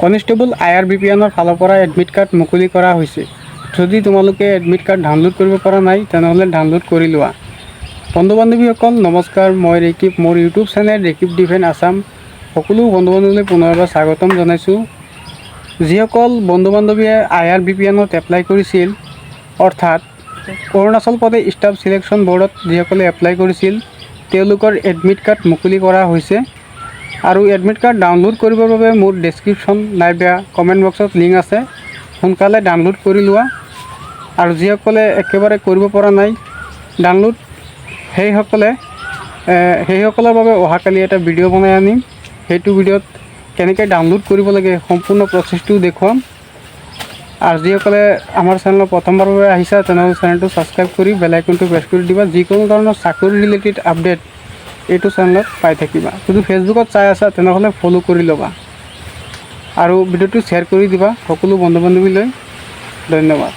Constable আইআৰবিপিএনৰ ফালৰ পৰা admit card মুকলি কৰা হৈছে। যদি তোমালোকে এডমিট কাৰ্ড ডাউনলোড কৰিব পৰা নাই, তেনেহ'লে ডাউনলোড কৰি লোৱা। বন্ধু বান্ধৱীসকল, নমস্কাৰ। মই ৰেকিব, মোৰ ইউটিউব চেনেল ৰেকিব ডিফেন আছাম সকলো বন্ধু বান্ধৱীলৈ পুনৰ এবাৰ স্বাগতম জনাইছোঁ। যিসকল বন্ধু বান্ধৱীয়ে আইআৰবিপিএনত এপ্লাই কৰিছিল, অৰ্থাৎ অৰুণাচল প্ৰদেশ ষ্টাফ চিলেকশ্যন ব'ৰ্ডত যিসকলে এপ্লাই কৰিছিল, তেওঁলোকৰ এডমিট কাৰ্ড মুকলি কৰা হৈছে। আৰু এডমিট কাৰ্ড ডাউনলোড কৰিবৰ বাবে মোৰ ডেছক্ৰিপশ্যন নাইবা কমেণ্ট বক্সত লিংক আছে, সোনকালে ডাউনলোড কৰি লোৱা। আৰু যিসকলে একেবাৰে কৰিব পৰা নাই ডাউনলোড, সেইসকলৰ বাবে অহাকালি এটা ভিডিঅ' বনাই আনিম। সেইটো ভিডিঅ'ত কেনেকৈ ডাউনলোড কৰিব লাগে, সম্পূৰ্ণ প্ৰচেছটো দেখুৱাম। আৰু যিসকলে আমাৰ চেনেলত প্ৰথমবাৰৰ বাবে আহিছা, তেনেহ'লে চেনেলটো ছাবস্ক্ৰাইব কৰি বেল আইকনটো প্ৰেছ কৰি দিবা। যিকোনো ধৰণৰ চাকৰি ৰিলেটেড আপডেট এইটো চেনেলত পাই থাকিবা। যদি ফেচবুকত চাই আছা, তেনেহ'লে ফ'ল' কৰি ল'বা আৰু ভিডিঅ'টো শ্বেয়াৰ কৰি দিবা সকলো বন্ধু বান্ধৱীলৈ। ধন্যবাদ।